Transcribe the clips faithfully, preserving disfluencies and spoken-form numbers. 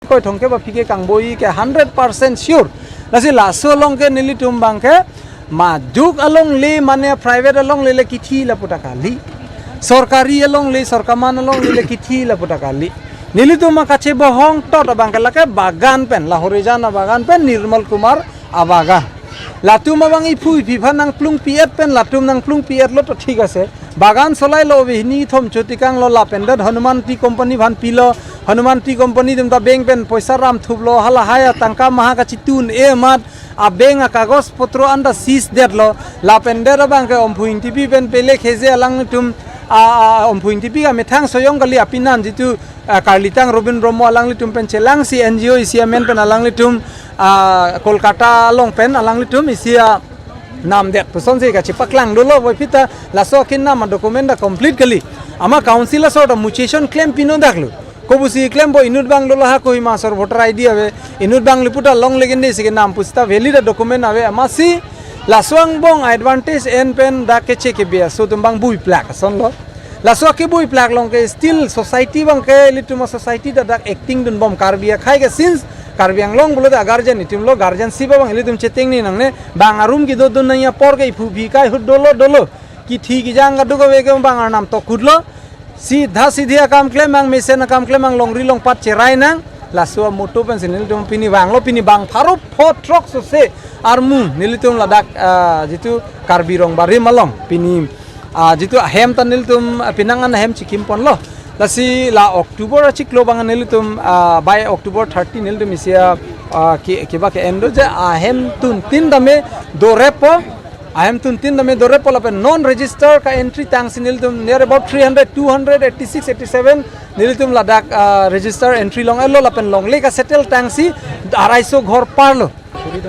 koi thongke ba phike kangboi ke hundred percent sure. Lasi laso along ke nelitum abang ke majok alongle mane private alongle le kithi lapu ta kali. Sorkari alongle, sorkar aman alongle le kithi lapu ta kali. Nelitum ma kachebohong tot abang ke lake bagan pen, Lahorijan abagan pen, Nirmal Kumar abagan. Latum abang iphu iphi aphan nangplung pi-et pen, latum nangplung pi-et lo to thik ase. Bagan solai lo, ove hini thom chotikang lo, lapen det Hanuman Tea Company aphan pilo, Hanuman Tea Company atum ta bank pen poisa ram thup lo, halahai atangka maha kachitun-e amat, a bank akagos potro anta seize det lo, lapen det abang ke Omphu Ingtipi pen Pele Kheze alanglitum, a, a, Omphu Ingtipi amethang soyong kali apinan jitu, a, Karlitang Robin Brahma alanglitum pen chelangsi N G O isi amen pen alanglitum, a, Kolkata along pen alanglitum isi anam det pusonsi kachepaklang dolo, voiphit ta laso akin anam a document ta complete kali. Ama council asor ta muchison klem pino dak lo. Kopusi klem bo inut abang dolo ha Kohima asor voter I D ave. Inut abang lapu ta longle kende si kenam pusita valid a document ave amatsi laso angbong advantage en pen dak keche kebe aso atum abang bui plak ason lo. Laso akebui plak along ke still society abang ke ilitum a society ta dak acting dunbom Karbi akhei ke since Karbi Anglong pulote a guardian itum lo, guardianship abang ilitum chetengne nangne, bang a room kedo dun nangji apor ke iphu iphi kai ahut dolo dolo. Kithi kejang kaduk ave ke bang arnam tok ahut lo. Sidha sidhi akam klem nang, mesen akam klem nang, longri longpat cherai nang. Laso a motto pensi nelitum pini vanglo, pini bang pharo pho throk sose armu nelitum ladak, ah, jitu Karbi Rongbarim along pini, ah, jitu ahem ta nelitum, ah, penang an ahem chikim ponlo. Lasi la October achiklo abang nelitum, ah, by October thirty nelitum isi a, ah, ki, kiba ke-en do je ahem tuntin tame dorepo. Ahem tuntin tame dorepo lapen non register ka entry tangsi nelitum near about three hundred, two hundred eighty-six, eighty-seven nelitum ladak, ah, register entry long-etlo lapen longle ka settle tangsi arai so ghor parlo.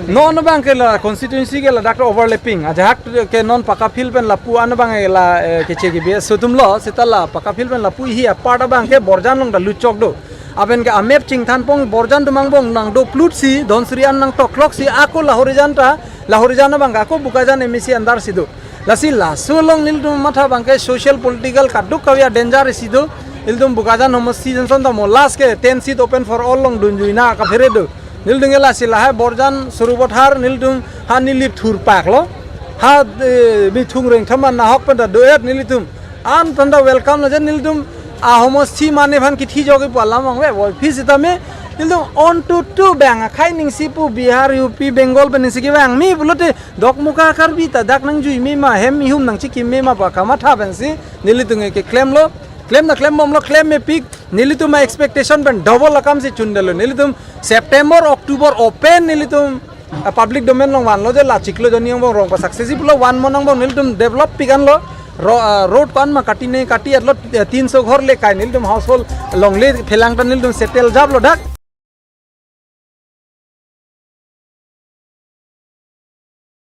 Non abang ke la constituency ke ladak overlapping. Ajahak ke non Pakka Field pen lapu an abang ke la, eh, keche kebe aso atum lo, seta la Pakka Field pen lapu hi apart abang ke Borjan along ta lutchok do. Lapen ke a map chingthan pon Borjan atum angbong nangdo plutsi, Dhansiri an nangtokloksi, ako Lahorijan ta, Lahorijan abang ke ako Bokajan M A C under si do. Lasi laso along nelitum matha abang ke social political kaduk kave a danger isi do. Ilitum Bokajan homosti ason ta mo last ke ten seat open for all along dunjuina kaphere do. Nelitum ke lasi lahai Borjan Sarupathar nelitum ha Nilip thurpak lo. Ha, eh, Mithung Rengthama nahok pen ta do-et nelitum. An tanda welcome lo je nelitum a homosti mane aphan kithi jogi pu alam vangve, voiphit sitame nelitum on to to bang akhei ningsi pu Bihar, U P, Bengal pen ningsi kevang me pulote Dokmoka Karbi ta dak nangjui me ma, hem ihum nangchikim me ma pu kamatha pensi nelitum ke klemlo, klem na klembomlo, klem mepik, nelitum a expectation pen double akam si chundelo. Nelitum September, October open nelitum, ah, public domain along vanlo je la chiklo jonni angbong rong pa success pulo, van mo angbong nelitum develop pik anlo, ro-, ah, road ko-an ma katine kati-etlo, eh, tinso ghor le kai nelitum household longle phelang ta nelitum settle japlo dak.